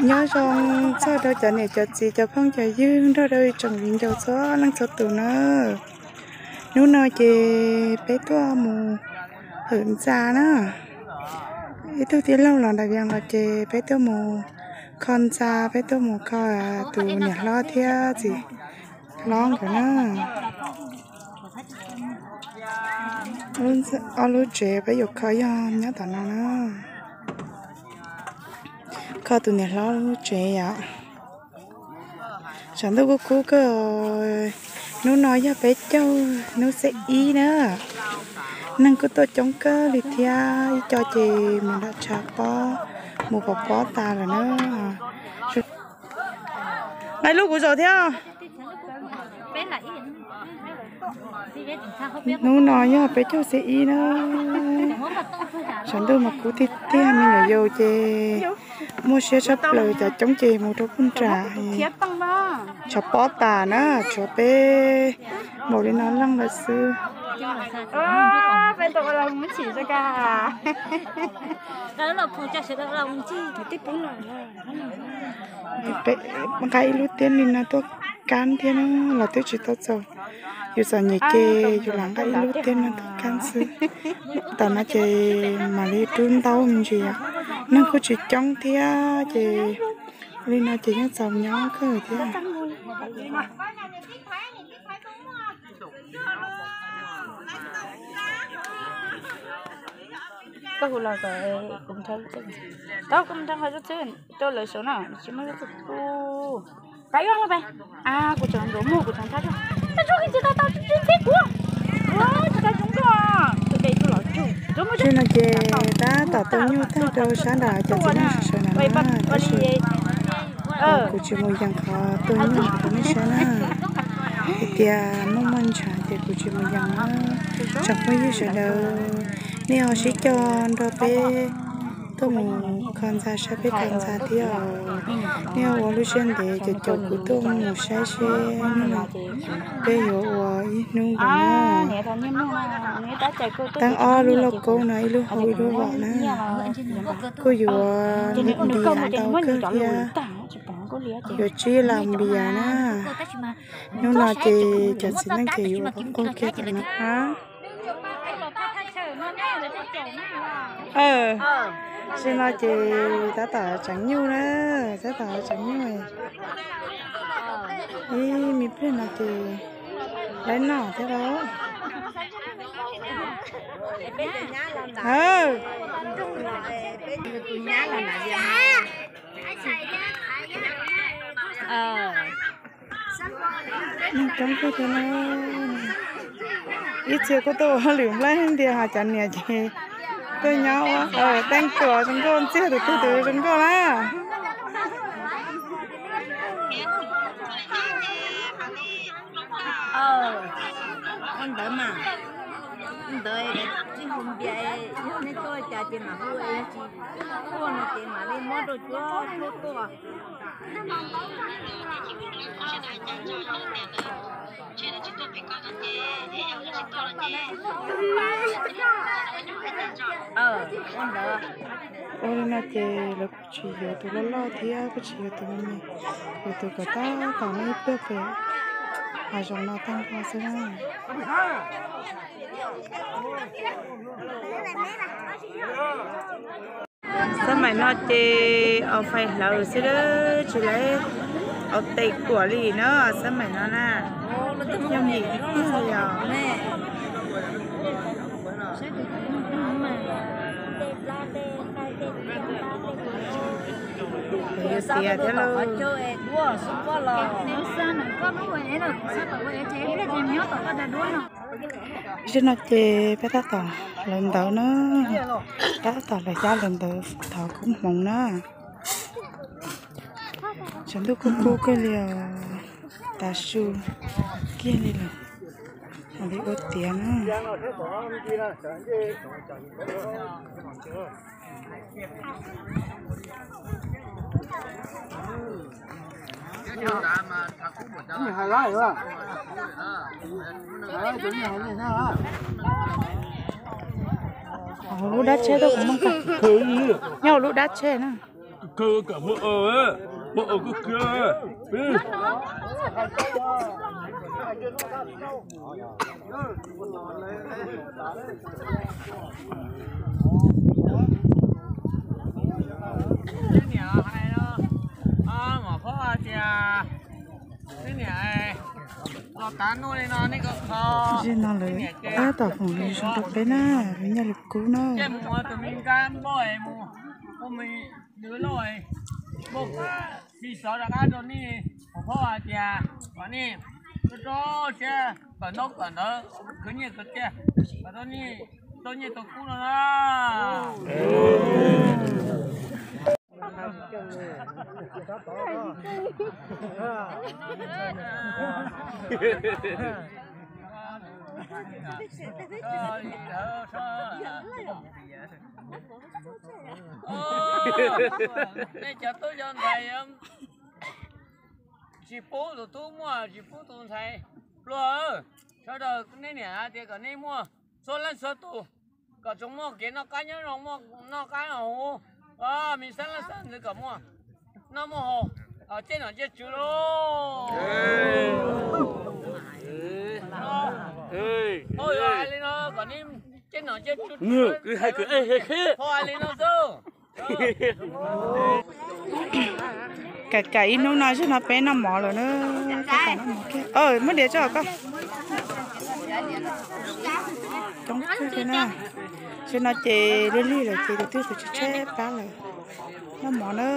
Nyob zoo txog rau cov niam cov txiv cov phooj cov ywg nrog rau ib tsoom viv ncaus txhua leej txhua tus na. Hnub no ces peb tuaj mus hawm ntxa na. Ib tug tij laug los nram Vias los ces peb tuaj mus kho ntxa, peb tuaj mus kho tus niam hlob thiab txiv hlob nkawd na. Ob lub tsev peb yuav kho yog nyob tom no na. Kho tus niam hlob lub tsev yom. Tshav ntuj kuj kub kawg. Hnub no yog peb caug hnub xiab ib na. Neeg kuj tuaj coob kawg li thiab, ib co ces mus nram tshav pob, mus pov pob tas lawm na. Nqa ib lub kuv zaum thiab. Hnub no yog peb caug xiab ib na. Tshav ntuj mas kub tiag tiag, me nyuam yaus ces muaj siab tshaj plaws, cov coob ces mus rau puag nram tshav pob tas na, tshuav peb npaum li no leej lawm xwb. Nqa ib lub tiab li no tuaj kab thiab na, los twb tsis tau txaus. Yus txom nyem ces yus lam nqa ib lub tiab no tuaj kab xwb. Tam no ces mam li rub ntaub me ntsis os. Neeg kuj tsis coob thiab ces li no ces yeej txaus nyob kawg thiab. Koj hu los kom kuv nrog, tau kuv nrog nqa zaj txhwb rau lawv saud na, tsis muaj zaj txhwb. Pab ib lub pab. Kuv tseem ntxuav muag, kuv tseem txhab tsuag. Txhab tsuag tsis tau tau tsis teb kuv. Tsis tau zoo nkauj. Tus de tuaj los tsuag. Tsis no ces tab tom tua nyuj tag rau sab nram cov txiv neej sawv ntawm no, tab sis kuv tsis mus yees qhov tua nyuj rau nej saib na. Hais tias muaj muaj ntshav ces kuv tsis mus yees na. Tsoom phooj ywg sawv daws, nej ho sib coj nrog peb tuaj mus kho ntxa saib peb kho ntxa thiab os. Nej ua lub siab ntev ces caum kuv tuaj mus saib seb hnub no peb yuav ua ib hnub nkaus na. Teeb ob lub lauj kaub no, ib lub hau ib lub vom na. Kuj yuav npias ntau kawg thiab, yuav tsib las npias na. Hnub no ces cov txiv neej ces yuav ua qauj kiag tam no. Tsis no ces tab tom tseem nyuj na, tab tom tseem nyuj. Ib me pliag no ces laib noj thiab lauj. Neeg coob kawg thiab na. Ib txhia kuj tuaj ua lwm nplaig ntiag, ho cov niam ces tuaj nyob ua teeb tuam zoo nkauj, ntxiag tus twg tus zoo nkauj na. Ua ntawd mas, ua ntawd tsis hu npias, yog nej tuaj cas ces mam hu, yog tsis tuaj no ces mam li muab rau cuab cuab tuaj. Ua li no ces lawv kuj tsis yuav tus loj loj thiab kuj tsis yuav tus me me, yuav tus kom tab tom noj ib pliag pem hav zoov no tag nrho xwb na. Xab maim no ces aus fais hlawv xwb, tsis lawv aus tes kuam li na, xab maim no na. Yog yim ib pliag li os. Tias thiab lauj. Zaum no ces peb tab tom hlawv ntawv na, tab tom hlawv xyab hlawv ntawv thov koob hmoov na. Tshav ntuj kub kub kawg li os, tav su kiag li lawm, mam li ua tiav na. Hauv lub dab tsheb tuaj kuv muaj, nyob hauv lub dab tsheb na. Kawg kam muab, muab kuj kawg. Niam hais, mos phob hais tias, niam, los tav nuj li no nej ko kho. Zej no lawv tab tom foom li zoo rau peb na, lawv nyiaj lawv kub na. Mus ua tus me nkaj npauj mus, ua me nws loj, npauj tsis xov rov qab rau nej, mos phob hais tias kom nej rau siab kom ntaub kom ntawv khwv nyiaj khwv txiaj, kom rau nej tau nyiaj tau kub no na. Nej cov tub cov ntxhais tsis pub tus tub muaj, tsis pub tus ntxhais pluag. Sawv daws nej niam hais tias kom nej muaj txhua leej txhua tus, kom tsoom muaj kev noj qab nyob zoo, muaj noj qab noj huv, me xeeb leej xeeb ntxwv kom muaj noj muaj haus, ciaj nom ciaj tswv lauj. Hais li no kom nej ciaj nom ciaj tswv, hais li no xwb. Kam kam ib hnub no zej no peb noj mov lawm na. Muab diav tso koj. Coob kawg thiab na. Zej no ces lig lig lawm ces tus twg tus tshaib tshaib plab lawm. Noj mov na.